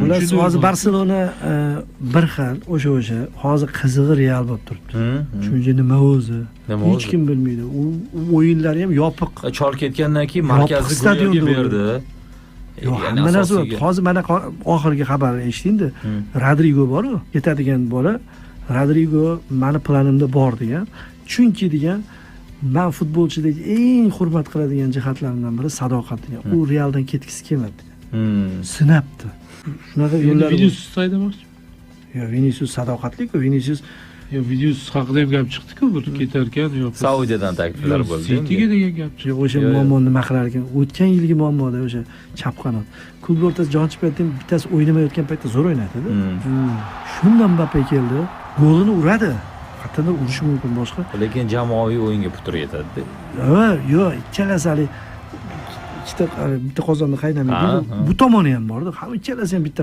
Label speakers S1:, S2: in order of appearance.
S1: Xullas,
S2: Juda
S1: hozir
S2: yo'q.
S1: Barselona bir xil, o'sha hozir qizig'i Real bo'lib turibdi. Chunki nima o'zi?
S3: Nima
S1: Hech
S3: o'zi?
S1: kim bilmaydi. U o'yinlari ham yopiq.
S3: Chol ketgandan keyin markazni
S1: stadionda
S3: Gulerga berdi.
S1: Yo'q,
S3: Yani
S1: hamma narsa
S3: asosiyga.
S1: Hozir mana oxirgi xabarni eshitdingda. Rodrigo bor-u, ketadigan bola. Rodrigo mani planimda bor degan. Chunki degan, man futbolchidagi eng hurmat qiladigan jihatlarimdan biri sadoqat degan. U Realdan ketgisi kelmadi degan. Sinabdi. Shunaqa
S2: Endi
S1: yo'llar.
S2: Vinicius haydamoqchi.
S1: Yo'q, Vinicius sadoqatli-ku, Vinicius.
S2: Yo, Vinicius haqida ham gap chiqdi-ku, bir ketarkan yo.
S3: Saudiyadan takliflar bo'ldi.
S2: Cityga degan gap chiqdi.
S1: Yo'q, o'sha
S3: Yo'q, yo'q.
S1: muammo nima qilar ekan? O'tgan yilgi muammoda o'sha chap qanot. Klub o'rtasida jon chiqib bittasi o'ynamayotgan paytda zo'r o'ynadi-da. Shundan Mbappe keldi, golini uradi. Qayerdan urishi mumkin boshqa?
S3: Lekin jamoaviy o'yinga putur yetadi.
S1: Ha, yo'q, ikkalasi hali ikkita, bitta qozonda qaynamaydi.
S3: Ha, ha.
S1: Bu tomoni ham borda. Hamma ikkalasi ham bitta.